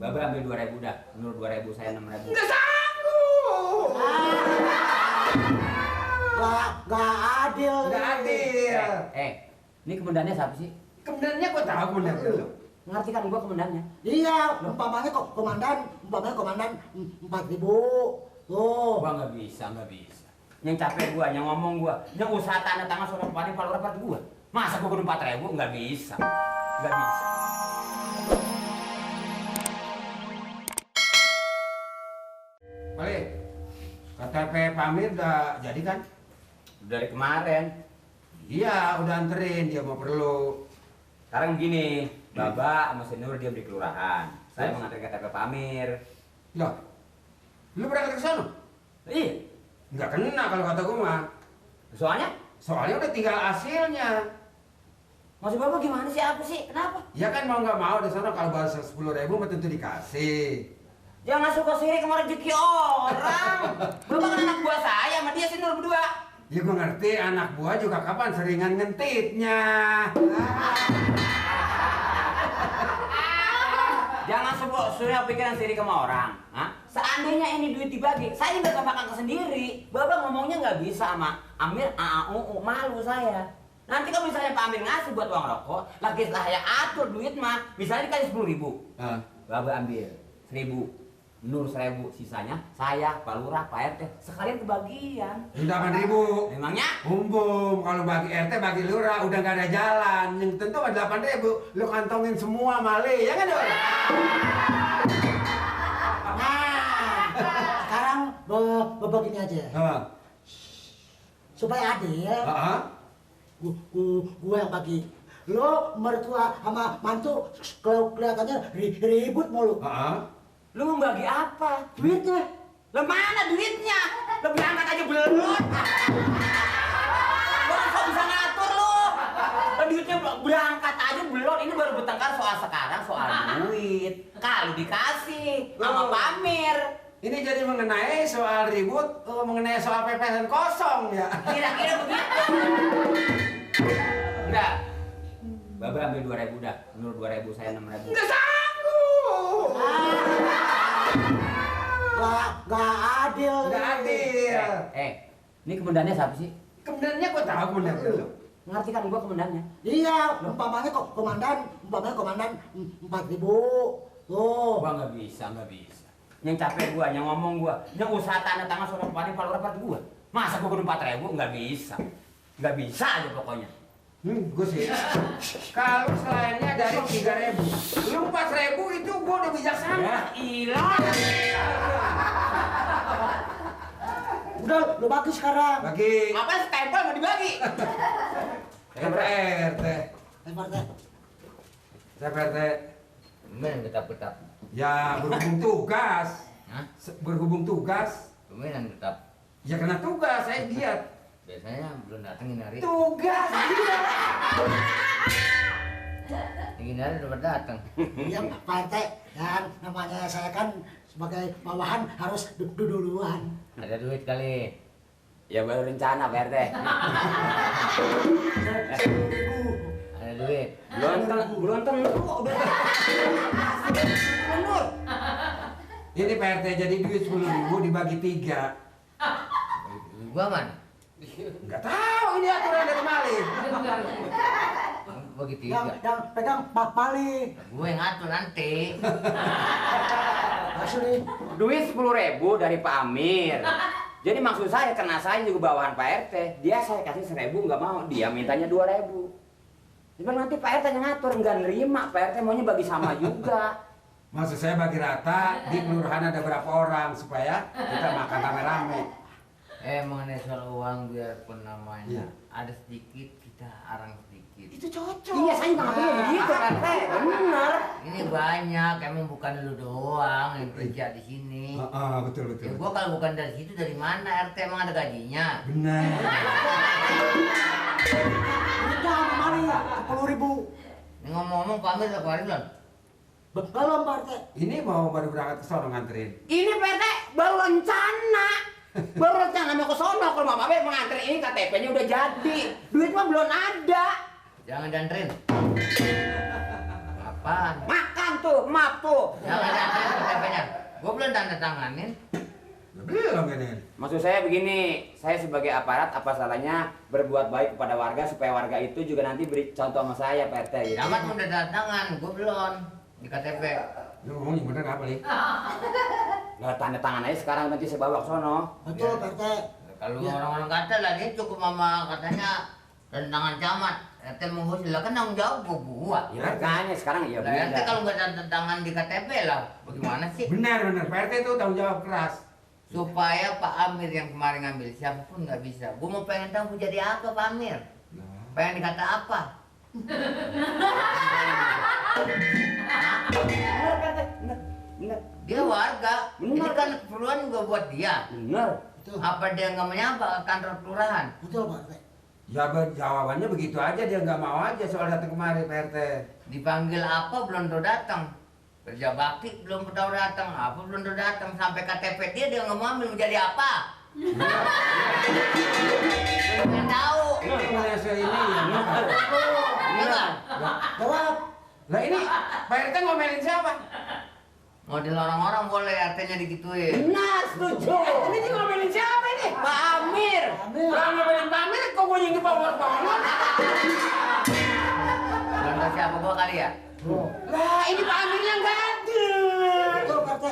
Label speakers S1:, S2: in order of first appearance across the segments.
S1: Babe ambil 2.000 dah. Menurut 2.000 saya 6.000.
S2: Nggak sanggup.
S3: Nggak adil.
S2: Nggak adil.
S1: Ini komandannya siapa sih?
S2: Kemudiannya gua tahu komandan lu.
S1: Ngerti kan gua komandannya?
S3: Iya, umpamanya komandan 4.000. Tuh.
S1: Gua nggak bisa. Yang capek gua, yang ngomong gua, yang usaha tanda tangan soal paling rapat gua. Masa gua kudu 4.000? Nggak bisa.
S2: Malik, KTP Pamir udah jadi kan?
S1: Dari kemarin.
S2: Iya, udah anterin, dia mau perlu.
S1: Sekarang begini, Baba sama si Nur dia di kelurahan. Saya
S2: Terus?
S1: mengantar KTP Pamir.
S2: Loh, lu berangkat ke sana?
S1: Iya.
S2: Nggak kena kalau kata gua mah.
S1: Soalnya
S2: Udah tinggal hasilnya.
S1: maksud Bapak gimana sih? Apa sih? Kenapa?
S2: Ya kan mau nggak mau di sana kalau bahas 10.000 mah tentu dikasih.
S1: Jangan suka sirik sama rezeki orang. Bapak kan anak buah saya sama dia si Nur berdua.
S2: Ya gua ngerti anak buah juga kapan seringan ngentitnya.
S1: Jangan suka pikiran sirik sama orang. Hah? Seandainya ini duit dibagi, saya nggak bakal sendiri. Bapak ngomongnya nggak bisa sama Amir, malu saya. Nanti kalau misalnya Pak Amir ngasih buat uang rokok, lagi saya atur duit mah, misalnya dikasih 10.000. Bapak ambil 1.000. Nur 1.000, sisanya saya, Pak Lurah, Pak RT sekalian kebagian.
S2: 8.000.
S1: Memangnya?
S2: Umbung, kalau bagi RT, bagi lurah udah nggak ada jalan. Yang tentu ada 8.000, lu kantongin semua Mali, ya kan Dor?
S3: Nah, sekarang begini aja. Supaya adil, gue yang bagi. Lo mertua sama mantu kelihatannya ribut mulu.
S1: Lu mau bagi apa?
S3: Duitnya.
S1: Lah mana duitnya? Lu berangkat aja belum. Lu kok bisa ngatur lu? Lah duitnya berangkat aja belum. Ini baru bertengkar soal sekarang, soal duit. Kalau dikasih sama Pamir.
S2: Ini jadi mengenai soal ribut, mengenai soal pepesan kosong ya.
S1: Kira-kira begitu. Enggak. Babe ambil 2.000 dah. Menurut 2.000 saya 6.000.
S2: Nggak sanggup.
S3: Nggak adil.
S2: Nggak adil.
S1: Ini komandannya siapa sih?
S2: Kemudiannya gua tahu komandan lu.
S1: Ngerti kan gua komandannya?
S3: Iya, umpamanya komandan 4.000. Tuh.
S1: Gua nggak bisa. Yang capek gua, yang ngomong gua, yang usaha tanda tangan soal paling rapat gua. Masa gua kudu 4.000? Nggak bisa aja pokoknya.
S2: Gue sih. Kalau selainnya dari 3.000, lu 4.000 itu gua udah bijaksana.
S1: Ya ilah.
S3: Udah, lu bagi sekarang.
S2: Bagi.
S1: Apa stempel mau dibagi?
S2: RT. RT.
S4: Lumayan tetap.
S2: Ya berhubung tugas.
S4: Hah?
S2: Berhubung tugas.
S4: Lumayan tetap.
S2: Ya kena tugas, saya giat.
S4: Biasanya belum datengin hari.
S2: Tugas dia.
S4: Ingin hari udah datang.
S3: Iya, Pak RT. Dan namanya saya kan sebagai bawahan harus duluan.
S4: Ada duit kali.
S1: Ya baru rencana Pak RT.
S4: Ada duit.
S1: Belum tentu udah. Nur.
S2: Ini Pak RT jadi duit 10.000 dibagi 3.
S4: Gua mana?
S2: Enggak tahu ini aturan dari Mali.
S4: Bagi
S3: Yang
S4: 3.
S3: pegang Pak Mali.
S4: Gue yang ngatur nanti.
S3: Asli.
S1: Duit 10.000 dari Pak Amir. Jadi maksud saya karena saya juga bawahan Pak RT, dia saya kasih 1.000 nggak mau, dia mintanya 2.000. Jadi nanti Pak RT yang ngatur nggak nerima, Pak RT maunya bagi sama juga.
S2: Maksud saya bagi rata di kelurahan ada berapa orang supaya kita makan rame-rame.
S4: Mengenai soal uang biarpun namanya
S2: Iya.
S4: ada sedikit kita arang sedikit.
S2: Itu cocok.
S1: Iya, saya nggak mau begitu Pak RT, benar.
S4: Ini banyak, emang bukan lu doang yang kerja di sini.
S2: Betul.
S4: Ya gua kalau bukan dari situ dari mana RT emang ada gajinya?
S2: Benar.
S3: Udah sama Mali 10.000.
S4: Ini ngomong-ngomong Pak Amir udah keluarin belum?
S3: Belum Pak RT.
S2: Ini mau baru berangkat ke sono nganterin.
S1: Ini Pak RT baru rencana. Baru rencana mau ke sono kalau Mama Bel mengantar ini KTP-nya udah jadi. Duit mah belum ada.
S4: Jangan dianterin. Apaan?
S1: Makan tuh, maaf tuh.
S4: Jangan nyantai KTP-nya. Gue belum tanda tanganin.
S2: Belum ini.
S1: Maksud saya begini, saya sebagai aparat apa salahnya berbuat baik kepada warga supaya warga itu juga nanti beri contoh sama saya Pak RT gitu.
S4: Damat udah tanda tangan, gue belum di KTP.
S2: Lu ngomong yang bener apa nih?
S1: Lah tanda tangan aja sekarang nanti saya bawa ke sono.
S3: Betul, Pak RT.
S4: Kalau
S3: Ya.
S4: orang-orang kata lah dia cukup mama katanya tanda tangan camat. RT mengurus lah kan tanggung jawab gua.
S1: Ya makanya sekarang ya
S4: Lah RT kalau nggak tanda tangan di KTP lah, bagaimana sih?
S2: Benar. Pak RT itu tanggung jawab keras.
S4: Supaya Pak Amir yang kemarin ngambil siapapun nggak bisa. Gua mau pengen tahu mau jadi apa Pak Amir? Pengen dikata apa?
S1: Bener Pak RT, bener.
S4: Dia warga. Ini
S1: Benar.
S4: kan keperluan juga buat dia.
S1: Bener.
S3: Betul.
S4: Apa dia nggak menyapa ke kantor kelurahan?
S3: Betul, Pak RT.
S2: Ya jawabannya begitu aja, dia nggak mau aja soal datang kemari Pak RT.
S4: Dipanggil apa belum tahu datang. Kerja bakti belum tahu datang. Apa belum tahu datang sampai KTP dia nggak mau ambil menjadi apa? Belum tahu.
S2: Ini Malaysia ini ya.
S4: Iya nggak?
S3: Jawab.
S2: Lah ini Pak RT ngomelin siapa?
S4: Model orang-orang boleh artinya digituin.
S1: Nah, setuju.
S2: Ini dia ngomelin siapa ini?
S1: Pak Amir.
S3: Amir.
S2: Lah ngomelin Pak Amir kok gue yang dibawah-bawah?
S4: Belum tahu siapa gua kali ya?
S3: Oh.
S2: Lah ini Pak Amirnya nggak ada.
S3: Betul, Pak RT.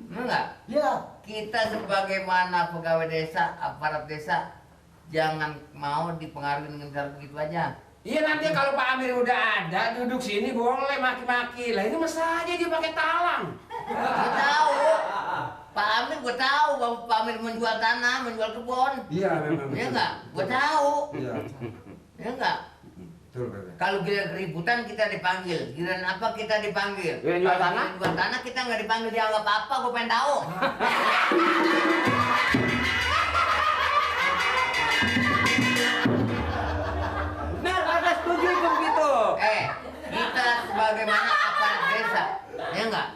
S4: Bener nggak?
S3: Iya.
S4: Kita sebagaimana pegawai desa, aparat desa, jangan mau dipengaruhi dengan cara begitu aja.
S2: Iya nanti kalau Pak Amir udah ada duduk sini boleh maki-maki. Lah ini masa aja dia pakai talang.
S4: Gue tahu, Pak Amir gue tahu bahwa Pak Amir menjual tanah, menjual kebun.
S2: Iya memang.
S4: Iya nggak? Gue tahu.
S2: Iya.
S4: Iya nggak?
S2: Betul Pak.
S4: Kalau giliran keributan kita dipanggil, giliran apa kita dipanggil.
S1: Giliran jual
S4: Kalau
S1: tanah?
S4: giliran jual tanah kita nggak dipanggil dianggap apa? Gue pengen tahu.
S1: Bener, Pak RT setuju itu begitu.
S4: Kita sebagaimana aparat desa, ya nggak?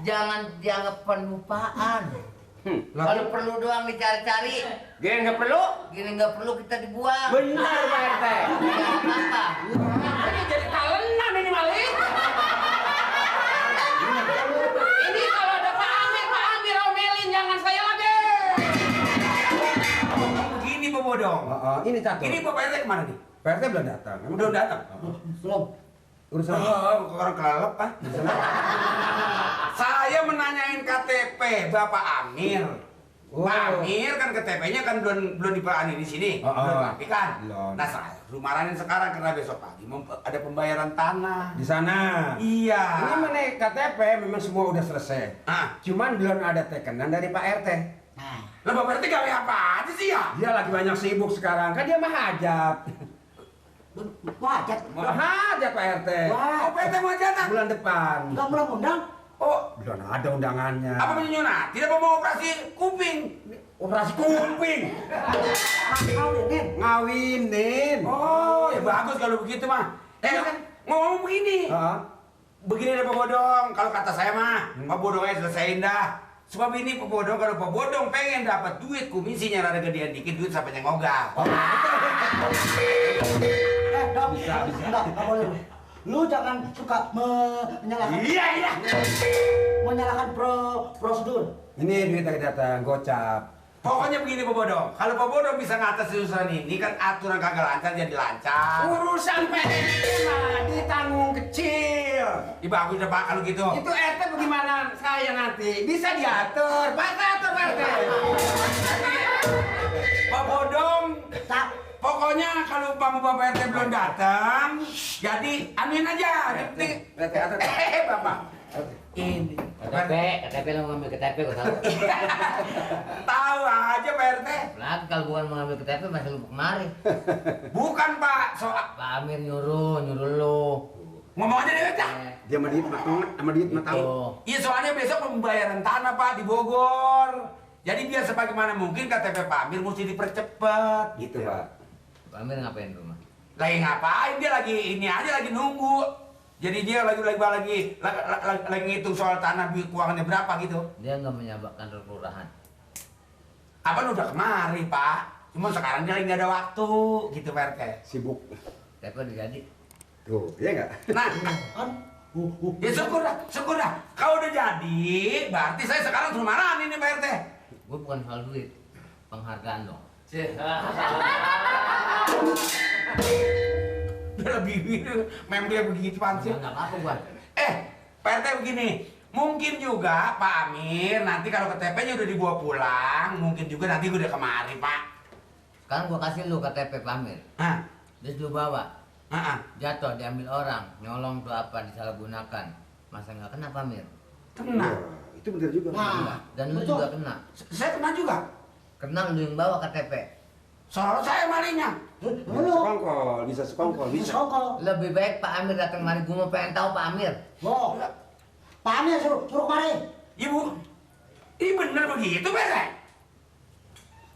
S4: Jangan dianggap penupaan. Kalau perlu doang dicari-cari,
S1: Gini nggak perlu?
S4: gini nggak perlu kita dibuang.
S1: Benar Pak RT.
S4: Ya, apa?
S2: Ini jadi talenan ini maling. Ini kalau ada Pak Amir omelin jangan saya lagi.
S5: Begini Pak Bodong.
S2: Ini catur.
S5: Ini Pak RT kemana nih?
S2: Pak RT belum datang.
S5: Udah datang.
S3: Belum.
S2: Urusan.
S5: Orang kelelep ah. Saya menanyain KTP Bapak Amir.
S2: Oh.
S5: Pak Amir kan KTP-nya kan belum dipelani di sini.
S2: Oh, oh.
S5: Belum rapi kan?
S2: Belum.
S5: Nah, saya rumaranin sekarang karena besok pagi ada pembayaran tanah.
S2: Di sana.
S5: Iya.
S2: Ini mana KTP memang semua udah selesai.
S5: Ah,
S2: Cuman belum ada tekenan dari Pak RT.
S3: Nah,
S5: lah Bapak RT gawe apa aja sih ya?
S2: Dia lagi banyak sibuk sekarang. Kan dia mah hajat.
S3: wajat.
S2: Hajat Pak RT.
S5: Oh, PT mau jatah.
S2: Bulan depan.
S3: Enggak mulai undang.
S5: Oh,
S2: Belum ada undangannya.
S5: apa menyunat? Tidak mau operasi kuping.
S2: Operasi kuping.
S3: Kawinin.
S2: Ngawinin.
S5: Oh, ya bagus kalau begitu mah. Ngomong begini.
S2: Heeh.
S5: Begini deh Pak Bodong, kalau kata saya mah, Pak Bodong aja selesaiin dah. Sebab ini Pak Bodong, kalau Pak Bodong pengen dapat duit, komisinya rada gedean dikit, duit sampai nyengogah.
S3: Dok.
S2: Bisa.
S3: Enggak boleh. Lu jangan suka menyalahkan
S5: Iya.
S3: menyalahkan prosedur.
S2: Ini duit lagi datang, gocap.
S5: Pokoknya begini Pak Bodong, kalau Pak Bodong bisa ngatasi urusan ini, kan aturan kagak lancar jadi lancar.
S2: Urusan PNT mah ditanggung kecil.
S5: Ih bagus deh Pak kalau gitu.
S2: Itu RT bagaimana saya nanti? Bisa diatur. Pak atur Pak RT.
S5: Pak Bodong,
S3: Tak.
S5: pokoknya kalau Bapak RT belum datang, jadi anuin aja. Yang penting,
S2: RT atur.
S5: Bapak. Ini.
S4: KTP lo ngambil KTP gue tahu.
S5: Tahu aja Pak RT.
S4: Lagi kalau bukan mengambil KTP masih lu kemari.
S5: Bukan Pak, soal
S4: Pak Amir nyuruh lu.
S5: ngomong aja deh Cak.
S2: Dia sama duit sama duit mah tahu.
S5: Iya soalnya besok pembayaran tanah Pak di Bogor. Jadi biar sebagaimana mungkin KTP Pak Amir mesti dipercepat
S2: Gitu Pak.
S4: Pak Amir ngapain di rumah?
S5: Lagi ngapain dia lagi ini aja lagi nunggu. Jadi dia lagi ngitung soal tanah duit keuangannya berapa gitu.
S4: Dia nggak menyabak kantor kelurahan.
S5: Apa udah kemari Pak? Cuma sekarang dia lagi nggak ada waktu gitu Pak RT.
S2: Sibuk.
S4: KTP udah jadi.
S2: Tuh, iya enggak?
S5: Nah,
S3: Kan
S5: Ya syukur dah. Kau udah jadi, berarti saya sekarang suruh marahin ini Pak RT.
S4: Gue bukan soal duit, penghargaan dong.
S5: Udah lebih member begitu sih.
S4: Enggak apa-apa gua.
S5: Pak RT begini. Mungkin juga Pak Amir nanti kalau KTP-nya udah dibawa pulang, mungkin juga nanti gue udah kemari Pak.
S4: Sekarang gua kasih lu KTP Pamir.
S5: Hah?
S4: Terus lu bawa.
S5: Heeh.
S4: Jatuh diambil orang, nyolong tuh apa disalahgunakan. Masa nggak kena Pamir?
S5: Kena.
S2: Itu benar juga.
S3: Nah,
S4: Dan lu
S3: betul.
S4: juga kena.
S5: Saya kena juga.
S4: Kena lu yang bawa KTP.
S5: Soalnya saya malingnya.
S3: Lu
S2: Sekongkol, bisa sekongkol, bisa.
S3: sokol.
S4: Lebih baik Pak Amir datang mari, gua mau pengen tahu Pak Amir.
S3: Oh, Pak Amir suruh kemari.
S5: Ibu, ini bener begitu Pak?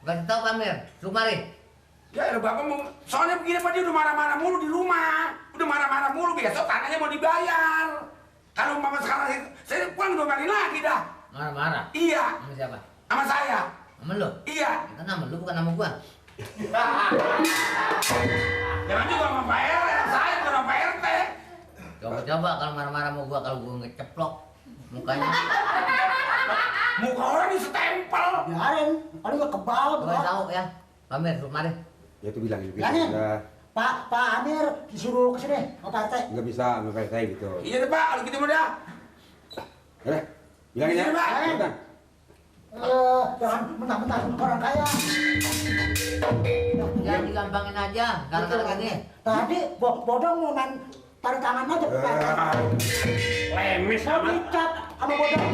S4: Kasih tahu Pak Amir, suruh mari.
S5: Ya elah, Bapak mau, soalnya begini Pak, dia udah marah-marah mulu di rumah. Udah marah-marah mulu, besok tanahnya mau dibayar. Kalau Mama sekarang, saya pulang 2 kali lagi dah.
S4: Marah-marah.
S5: Iya,
S4: Sama siapa?
S5: sama saya.
S4: Sama lu.
S5: Iya.
S4: Kan nama lu bukan nama gua.
S5: Jangan juga sama Pak RT, saya bukan sama Pak RT.
S4: Coba-coba kalau marah-marah sama gua, kalau gua ngeceplok mukanya.
S5: Muka orang disetempel.
S3: Biarin, paling gak kebal.
S4: Gua tahu ya. Pak Amir, suruh mari.
S2: Ya itu bilangin gitu.
S3: Bilangin.
S2: Udah,
S3: Pak Amir disuruh ke sini, ke Pak RT.
S2: nggak bisa sama Pak RT gitu.
S5: Iya deh Pak, kalau gitu mudah.
S2: Udah, bilangin ya.
S5: Iya, Pak.
S2: Cepetan.
S3: Jangan mentang-mentang orang kaya.
S4: Jangan digampangin aja, gara-gara gini.
S3: Tadi bodong mau main tarik tangan aja ke Pak RT.
S5: Lemes
S3: Mau
S5: amat.
S3: dicat sama bodong.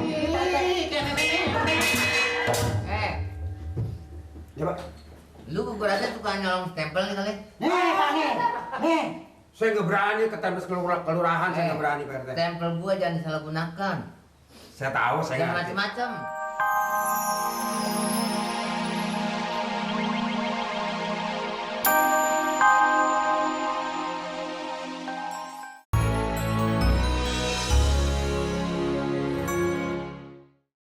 S2: Ya Pak.
S4: Lu gua rasa suka nyolong stempel nih kali.
S3: Nih, Pak nih.
S2: Saya nggak berani ke tembus kelurahan, saya nggak berani Pak RT.
S4: Stempel gua jangan disalahgunakan.
S2: Saya tahu, saya
S4: Jangan
S2: ngerti.
S4: macem-macem.